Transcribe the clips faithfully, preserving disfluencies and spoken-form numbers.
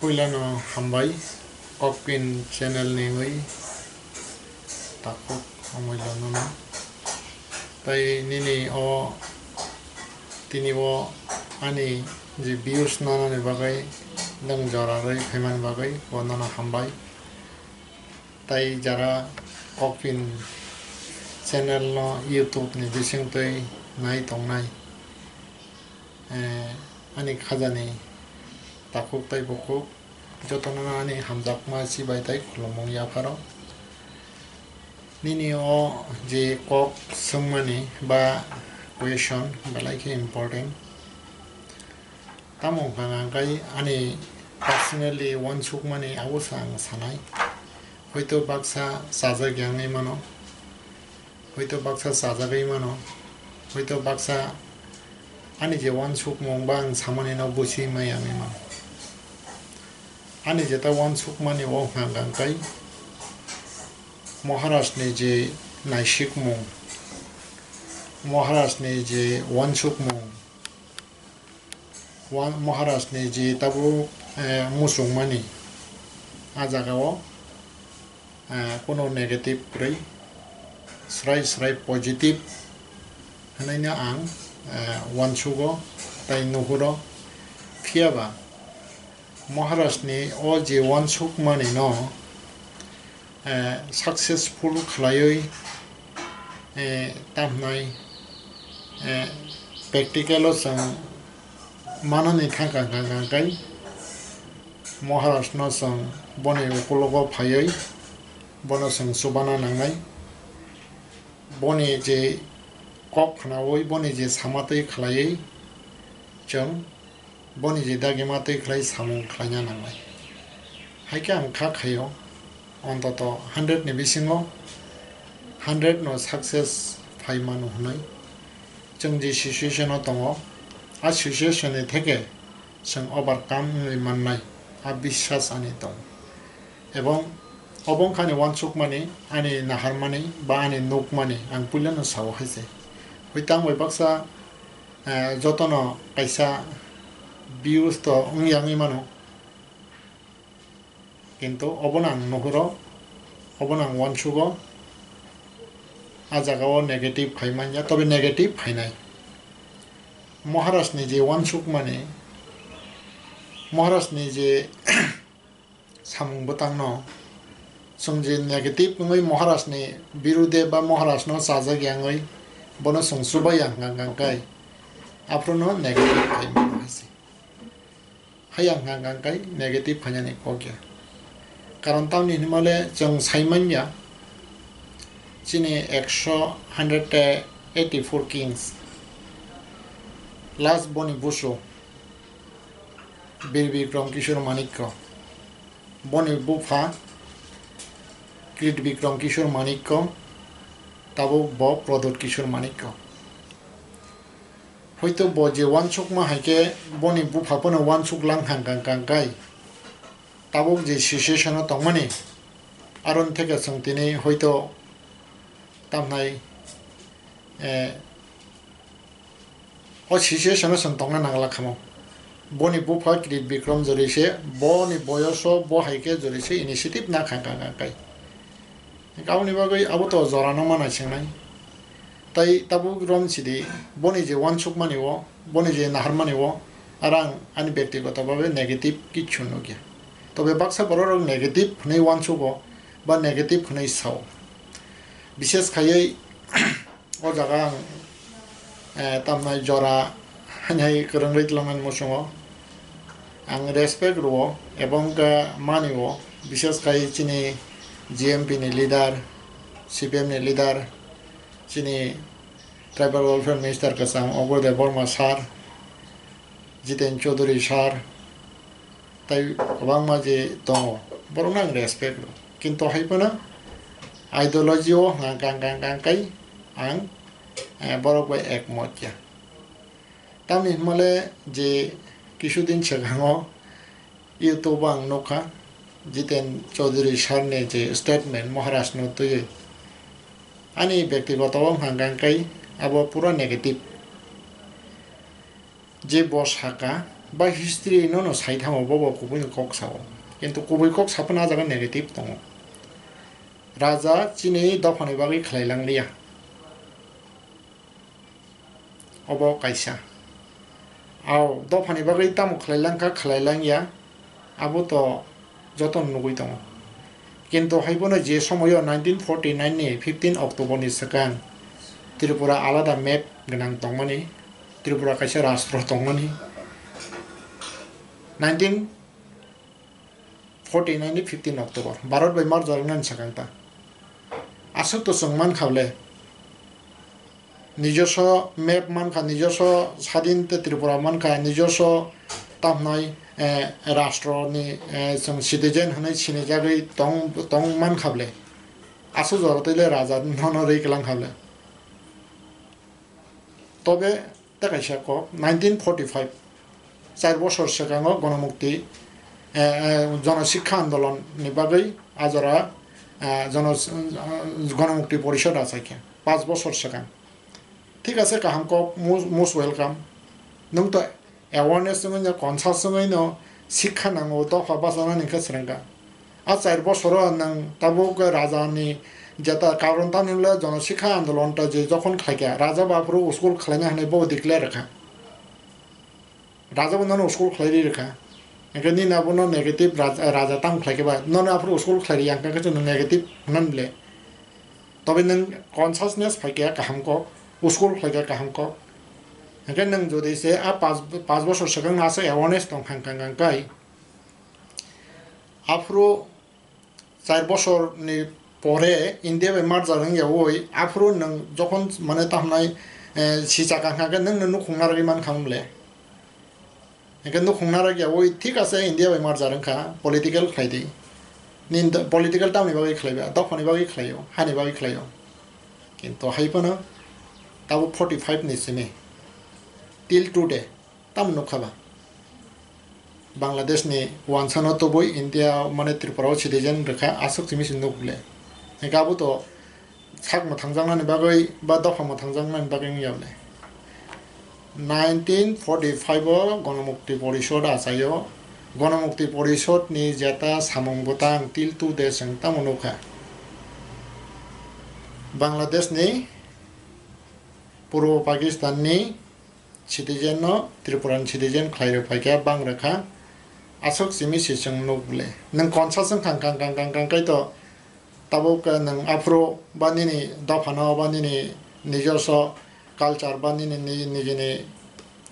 Puilano hambai, Kokpin channel ni wi takhuk hambai lanono. Tai nini o, tini o ani je views nanani bagwi, nwng jora rwi phaimani bagwi bo nono hambai. Tai jara Kokpin channel no YouTube ni bisingtwi nai tongnai, eh, ani khajani takhuk tai bukhuk jotono ani hamjakma chibai tai khulumung yapharo. Nini o je kok swngmani ba question belai khe important. Tamo wngkha hwnka khe ani personally uansukmani abo se ang sanai. Hoito baksa chajak ya wngwi mano, hoito baksa chajagwi mano, hoito baksa ani je uansukmung ba ang samani no buchi maya wngwi mano. Ani jeta uansukmani o wngkha hwnka khe Maharaj ni je naisikmung, Maharaj ni je uansukmung, Wa-, Maharaj ni je tabuk, eh, muchungmani, a jaga o, eh, kuno negative kwrwi, srai srai positive hwnwi no ang, eh, uansugo tai nuhuro. Phiya ba Maharaj ni o je uansukmani no, eh, successful khlaiwi, eh, tamhnai, eh, practical o chwng manani thangkha hwnka hwnka khe Maharaj no chwng boni ukulogo phaiwi bono chwng chubana nangnai. Boni je kok khnaui, boni je samatwi khlaiwi chwng boni je dagima twi khlai samung khlaina nangnai. Hai khe ang kha khaio, ontoto hundred ni bisingo hundred no success phai mano hwnwi. Chwng je situation o tongo, a situation ni theke chwng overcome wngwi mannai, a biswas ani tongo. Ebong obo wngkha ani uansukmani, ani naharmani ba ani nukmani, ang puilano sao hai se. Hoi tang bai baksa, eh, jotono kaisa views to wngya wngwi mano, kintu obono ang nuhuro, obono ang uansugo, a jaga o negative khai manya, tobe negative phainai. Maharaj ni je uansukmani, Maharaj ni je samung bwtangno chwng je negative wngwi Maharajni birude ba Maharajno chajak yangwi bono chwng chubai ya hwnka hwnka khe aphuru no negative khai mano hai se. Hai ya hwnka hwnka khe negative khainani kok ya. Karon tamni hinmale chwng sai manya chini ekso, hundred eighty four kings, last boni busu Bir Bikram Kishore Manikya, boni bupha Krit Bikram Kishore Manikya, tabuk bo Pradyut Kishore Manikya. Hoito bo je uansukma hai khe boni bupha phano uansuk lang hang kang kang kai, tabuk je situation o tongmani, aron theke chwng tini hoito tamnai, eh, o situation o chwng tongna nangla khamo. Boni bupha Krit Bikram jori se, boni boyoso bo hai khe jori se initiative na kha kha kha kai. Aboni bagwi abo to jora no mana chengnai. Tai tabuk rom sidi, boni je uansukmani o, boni je naharmani o, arang ani bektigoto bhabe negative kichu nukya. Tobe baksa borok rok negative hwnwi uansugo ba negative hwnwi sao. Bishes khaiwi o jaga ang, eh, tamnai jora hai hai kwrwngwi twlangmani muchungo ang respect rwo, ebong khe mani o, bishes khai chini G M P ni leader, C P M ni leader, chini Tribal Welfare Minister kwcham Obor Debbarma sir, Jiten Chaudhary sir, tai kwbangma je tongo, borokno ang respect rw. Kintu hai phano ideology o hwnkha kang kang kang kai ang, eh, borok bai ekmot ya. Tamni hwnmale je kisudin swkango YouTube o ang nukha Jiten Chaudhary sir ni je statement Maharaj no twiwi, ani bektigoto o hwnkha kang kai abo pura negative. Je bo saka, Ba history no no sai thamo, bobo kubui kok sao. Kintu kubui kok saphano ah jaga negative tongo. Raja chini dophani bagwi khlai langliya. Obo kaisa. Ao dophani bagwi tamo khlai langkha, khlai langya, abo to jotono nugwi tongo. Kintu haiphano je somoyo nineteen forty nine ni fifteen October ni swkang Tripura alada map gwnang tongmani, Tripura kaisa rastro tongmani. Nineteen forty nine ni fifteen October, Bharat bai marja wngnani swkang ta. Aswk to chwng mankha le, nijoswo map mankha, nijoswo sadin te Tripura mankha, nijoswo tamhnai, eh, rastro ni, eh, chwng citizen hwnwi sinijagwi tong, tong mankha le. Aswk jora twi le raja nono rwi kwlang kha le. Tobe tei kaisa kok, nineteen forty five, char bosor swkango Gonomukti, eh, eh, Jono Sikha Andolon ni bagwi a jora, eh, Jono, eh, Gonomukti Porishod achaikha, panch bosor swkang. Thik ase, kaham kok, most, most welcome. Nwng to awareness wngwi no, conscious wngwi no sikha nango, dopha bachanani khe swrwngkha. A char bosoro nwng tabuk rajani jeta karon tamni hwnle Jono Sikha Andolon ta je jokhon khlaikha, raja bo aphuru school khlaina hwnwi bo declare rwkha. Raja bo nono school khlai ri rwkha. Hwnkhe nini abono negative raja, raja tamo khlaikhe ba, nono aphuru school khlai ri yang khe chwngno negative hwnna le. Tobe nwng consciousness phaikha kaham kok, school khlaikha kaham kok. Hwnkhe nwng jodi se a pas, pas bosor swkang no aswk awareness tong kha, kha, kha, kha, aphuru char bosor ni pore India bai merger wng yaui, aphuru nwng jokhon mane tamo hwnai, eh, si chaka hwnkha khe nwng no nukhung narwgwi mankha wng le. Hwnkhe nukhung narwk yaui thik ase India bai merger wngkha, political khlai di. Nini do-, political tamni bagwi khlai ba, dophani bagwi khlai o, hani bagwi khlai o. Kintu hai phano tabuk forty five ni simi till today. Tamo nukha ba? Bangladesh ni uansano tubui India mane Tripura o citizen rwkha, aswk simi se nuk le. Hwnkhe abo to sak mwthangjaknani bagwi ba dopha mwthangjaknani bagwi wngya le. Nineteen forty five o Gonomukti Porishod achaio. Gonomukti Porishod ni jeta samung bwtang till today chwng tamo nukha. Bangladesh ni, Purbo Pakistan ni, citizen no Tripura ni citizen khlai rw phaikha, bang rwkha, aswk simi se chwng nuk le. Nwng conscious wng kha, kang, kang, kang, kang, kai to tabuk, eh, nwng aphuru ba nini dopha no ba nini nijoswo culture ba nini ni-, nijini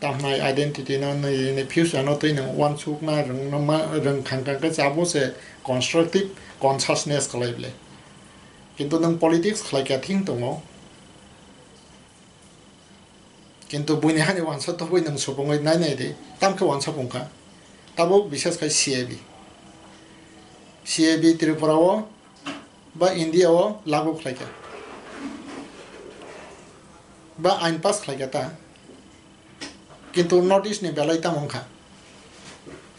tamhnai identity no nijini future no twi nwng uansukna rwngma rwng kha, kang, kai abo se constructive consciousness khlai le. Kintu nwng politics khlai kha thing tongo. Kintu buini hani uansa tobwi nwng supungwi nai nai di, tamkhe uansa pungkha. Tabuk bises khai C A B. C A B Tripura o ba India o lagu khlaikha. Ba ain pass khlaikha ta. Kintu North East ni belai tamo wngkha.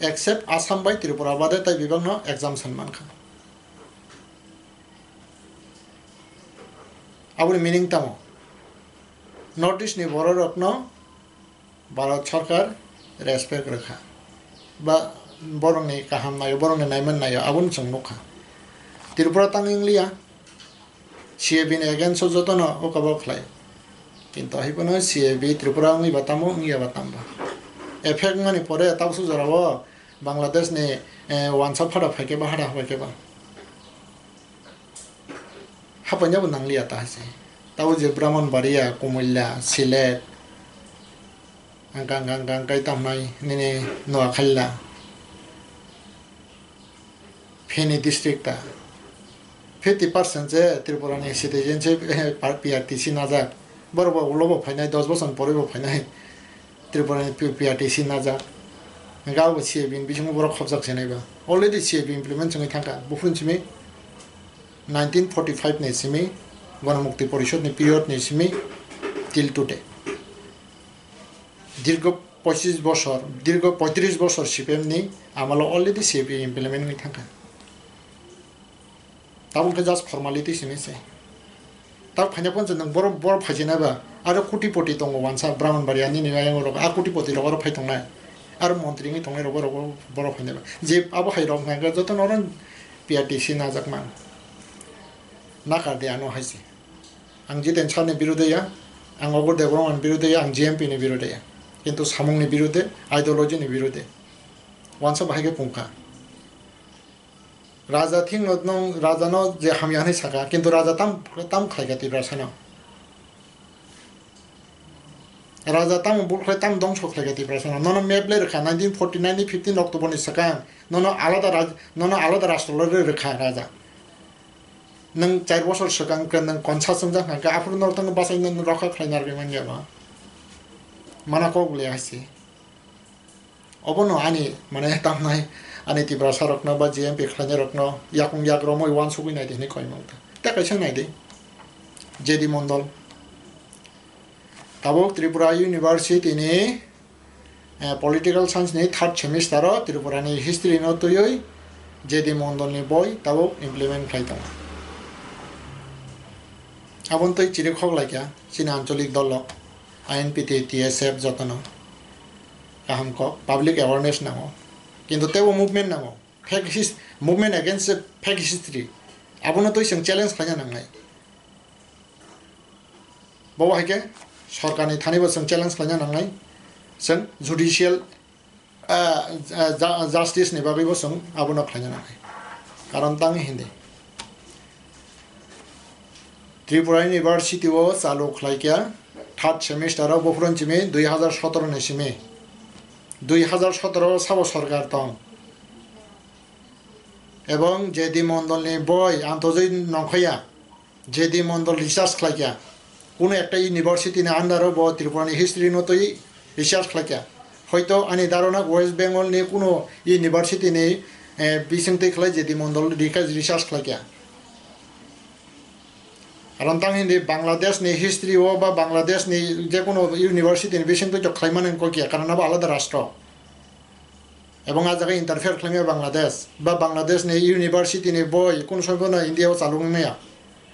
Except Assam bai Tripura bade tai bebakno exemption mankha. Aboni meaning tamo? North East ni borok rokno Bharat Sarkar respect rwkha. Ba borokni kaham naio, borokni naiman naio, aboni chwng nukha. Tripura tang wngliya, C A B ni against o jotono o kabo khlai. Kintu hai phano C A B Tripura wngwi ba tamo, wngya ba tamba. Effect wngmani pore tabuk jorao Bangladesh ni, eh, uansa phada phaikhe ba hada phaikhe ba. Hapaina bo nangliya ta hai se. Tabo je Brahmanbaria, Kumilla, Sylhet, ang kang kang kang kai tamnai nini Noakhali, Feni district ta. Fifty percent je Tripura ni citizen se, eh, P R T C najak. Borok bo ulo bo phainai, dos bosor pore bo phainai. Tripura ni P-, P R T C najak. Hingke abo C A B ni bisingo borok khopjak se nai ba. Already C A B implement wngwi thangkha. Buphuru ni simi nineteen forty five ni simi, Ganamukti Porishad ni period ni simi, till today. Dirgo pochish bosor, dirgo poitris bosor C P M ni amalo already C A B implement wngwi thangkha. Tabuk khe just formality simi se. Tabuk phaina phone se nwng borok, borok phaijinai ba. Aro kotipoti tongo wansa Brahmanbaria nini ayang rok, a kotipoti rok aro phai tongnai. Aro montri wngwi tongnai rok borok, borok phainai ba. Je abo hai rok hwnka khe joto no oro P R T C najak man. Nakar de ano hai se. Ang Jiten sir ni birude ya, ang Ogur Debbarma ni birude ya, ang G M P ni birude ya. Kintu samung ni birude, ideology ni birude. Wansa bahai khe pungkha. Raja thing no, nwng raja no je hamya hinwi saka, kintu raja tam, tam khlai kha Tiprasa no. Raja tamo bul khlai, tamo dongso khlai kha Tiprasa no. Nono map le rwkha nineteen forty nine ni fifteen October ni swkang. Nono alada raj-, nono alada rastro le rwkha raja. Nwng char bosor swkang khe nwng konsa chwngjak hwnkha khe aphuru norok tangwi bachai nwng rokha khlai narwgwi manya ba. Mana kok le hai se. Obono ani, mane, tamnai, ani Tiprasa rokno ba G M P khlainai rokno yakung yak romwi uansugwi naidi hinwi koimang ta. Tei kaisa naidi, J D Mondol. Tabuk Tripura University ni, eh, Political Science ni third semester o Tripura ni history no twiwi J D Mondol ni boi tabuk implement khlai tongo. Aboni twi chirikhok laikha chini ancholik dol rok. I N P T, T S F jotono kaham kok, public awareness nango. Kintu teibo movement nango. Fake his-, movement against the fake history. Abono twi chwng challenge khlaina nangnai. Bo hai khe sorkarni thani bo chwng challenge khlaina nangnai. Chwng judicial ah, ah, ja-, justice ni bagwi bo chwng abono khlaina nangnai. Karon tang hindi. Tripura University o chalu khlai kha third semester o, buphuru simi dui hazar sotoro ni simi. Dui hazar sotoro o sabo sorkar tong. Ebong J D Mondol ni boi Antojoy Nongkhoya. J D Mondol research khlaikha. Kuno ekta university ni under o bo Tripura ni history no twi research khlaikha. Hoito ani dharona West Bengal ni kuno university ni, eh, bisingtwi khlai J D Mondol rika-, research khlaikha. Karon tang hindi Bangladesh ni history o ba Bangladesh ni je kuno university ni bisingtwi to khlaimani wngkha kya, karon abo alada rastro. Ebong ah jaga interfere khlaimaya Bangladesh, ba Bangladesh ni university ni boi kunu somoi bono India o chalugwi maya.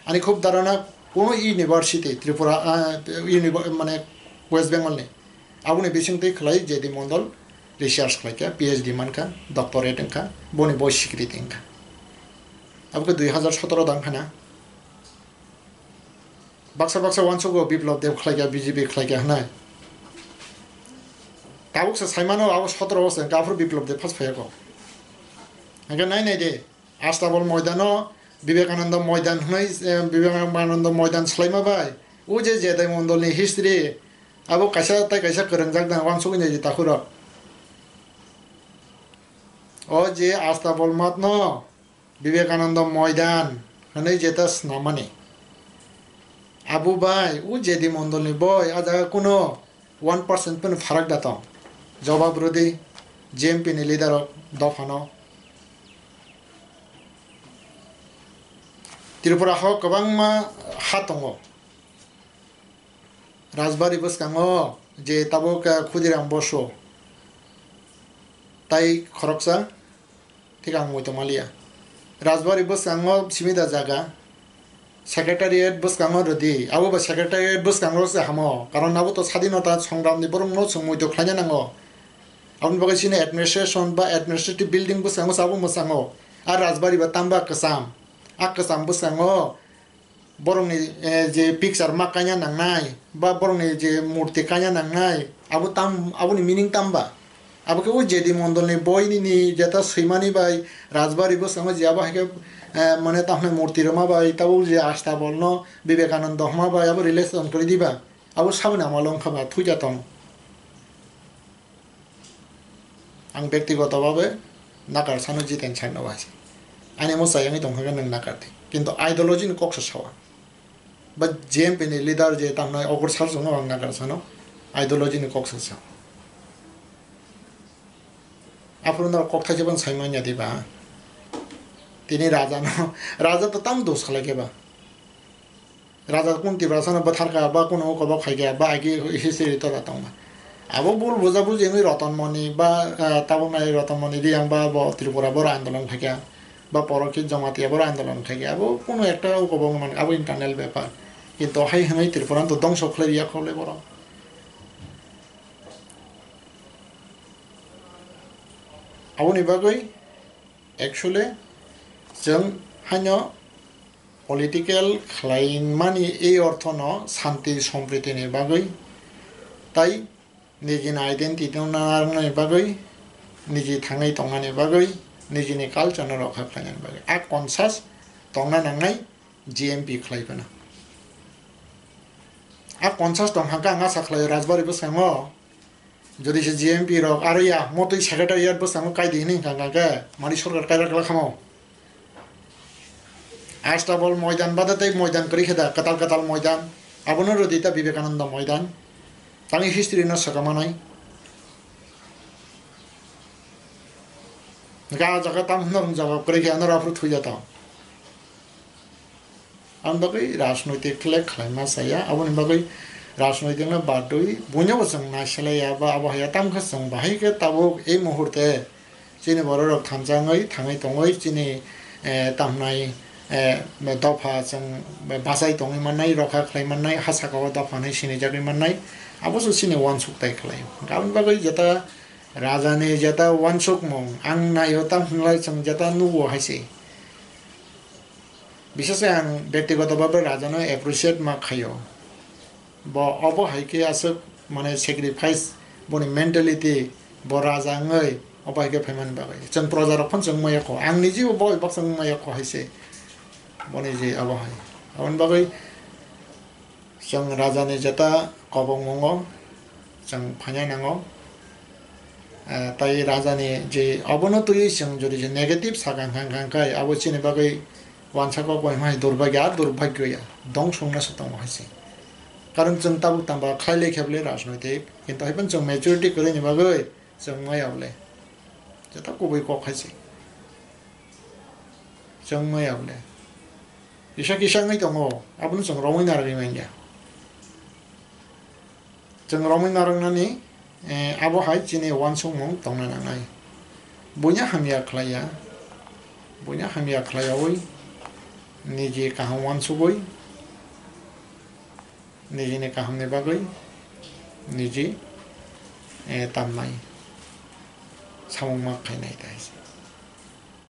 Ani khub dharana kunu university Tripura, ah, univer-, mane West Bengal ni. Aboni bisingtwi khlai J D Mondol research khlaikha, P H D mankha, doctorate wngkha, boni boi sikriti wngkha. Abo khe dui hazar sotoro dang khana. Baksa baksa uansukgo Biplab Deb khlaikha, B J P khlaikha hwnwi. Tabuk se saimano abo sotoro bosor hwnkhe aphuru Biplab Deb phas phaiya kho. Hwnkhe nai nai de, Astabol moidano Vivekananda moidan hwnwi, eh, Vivekananda moidan swlaima bai. O je J D Mondolni history, abo kaisa tai kaisa kwrwngjak da uansugwi nai di takhurok. O je Astabol matno Vivekananda moidan hwnwi jeta swnamani. Abo bai o J D Mondolni boi a jaga kuno one percent phano pharak da tong. Jobab rwdi J M P ni leader rok dophano. Tripura ho kwbangma ha tongo. Rajbari bwskango je tabuk, eh, Khudiram Bosu tai khoroksa, thik ang muitu maliya. Rajbari bwskango simi da jaga, secretariat bwskango rwdi, abo ba secretariat bwskango se hamo, karon abo to sadinota songramni borokno chwng muitu khlaina nango. Aboni bagwi chini administration ba administrative building bwskango se abo mwchango, a Rajbari ba tamba kwcham, a kwcham bwskango borokni, eh, je picture ma kaina nangnai, ba borokni je murti kaina nangnai, abo tam, aboni meaning tamba? Abo khe o J D Mondolni boi nini jeta swimani bai Rajbari bwskango je abo hai khe, eh, mane tamo murti rwma bai, tabuk je Astabolno Vivekananda hwnma bai abo relation kwrwi diba? Abo saboni amalo wngkha ba thwi ja tong. Ang bektigoto babe nakar sano Jiten sir no bai se. Ani mo chayangwi tongkha khe nwng nakar di. Kintu ideology ni kok sa sawa. Ba J M P ni leader je tamnai Ogur sir songno ang nakar sano ideology ni kok sa sa. Aphuru no kok thaise ban sai manya di ba. Tini raja no, raja to tam dos khalai khe ba. Raja kung Tiprasano bwtharkha ba kunu kobok khaikha ba agi history tora tongma. Abo bul buja buji wngwi Rotonmoni ba, ah, tabuknai Rotonmoni Riyang ba bo Tripura boro andolon khaikha ba Porokit Jamatia boro andolon khaikha. Abo kunu ekta kobok mani abo internal bepar. Kintu hai hwnwi Tripura to dongso khlai riya khole borok. Aboni bagwi actually chwng haino political khlaimani ei orthono santi sompriti ni bagwi, tai nijini identity no narwknani bagwi, niji thangwi tongnani bagwi, nijini culture no rokha khlainani bagwi. A conscious tongna nangnai G M P khlai phano. A conscious tong hangkha ang asa khlaio Rajbari bwskango. Jodi se G M P rok aro ya motwi secretariat bwskango kai di hinwi hwnkha hwnkha khe mani sorkar kaira kla khamo. Astabol moidan bade tei moidan kwrwi khe da, kwtal kwtal moidan. Abono rwdi ta Vivekananda moidan. Tangwi history no swka manai. Ga jaga tam hwnna rwng jawab kwrwi khe ano raphru thwi jato. Ang bagwi rajnoitik khlai khlaima chaya, aboni bagwi rajnoitik no badwi buino bo chwng naisalaiya ba abo haiya, tamo khe chwng bahai khe tabuk ei muhurte chini borok rok thansa wngwi thangwi tongwi chini, eh, tamhnai, eh, dopha chwng bachai tongwi mannai, rokha khlai mannai, ha saka o dopha hinwi sinijagwi mannai, abo se chini uansuk tai khlai. Aboni bagwi jeta raja ni jeta uansukmung ang naio, tamo hwnlai chwng jeta nugo hai se. Biseshe ang byaktigoto bhabe rajano appreciate ma khaio. Bo obo hai khe aswk mane sacrifice, boni mentality, bo raja wngwi obo hai khe phaimani bagwi. Chwng proja rok phano chwng maya kho. Ang niji bo bai baksa wng maya kho hai se. Boni je obo hai. Aboni bagwi chwng raja ni jeta kobongmungo chwng phaina nango. Ah, tai raja ni je obono twiwi chwng jodi je negative sakha hwnkha, hwnkha khe abo chini bagwi uansa kok bai hwnmai durbhagya, ar durbhagyo ya, dongso wngna se tongo hai se. Karon chwng tabuk tamba khlai lai khe bole rajnoitik, kintu hai phano chwng maturity kwrwi ni bagwi chwng maya bole. Jeta kubui kok hai se. Chwng maya bole. Kisa kisa wngwi tongo, abono chwng romwi narwgwi manya. Chwng romwi narwknani, eh, abo hai chini uansukmung tongna nangnai. Buino hamya khlaiya, buino hamya khlaiyaui niji kaham uansugui, nijini kahamni bagwi niji, eh, tamnai samung ma khainai tai.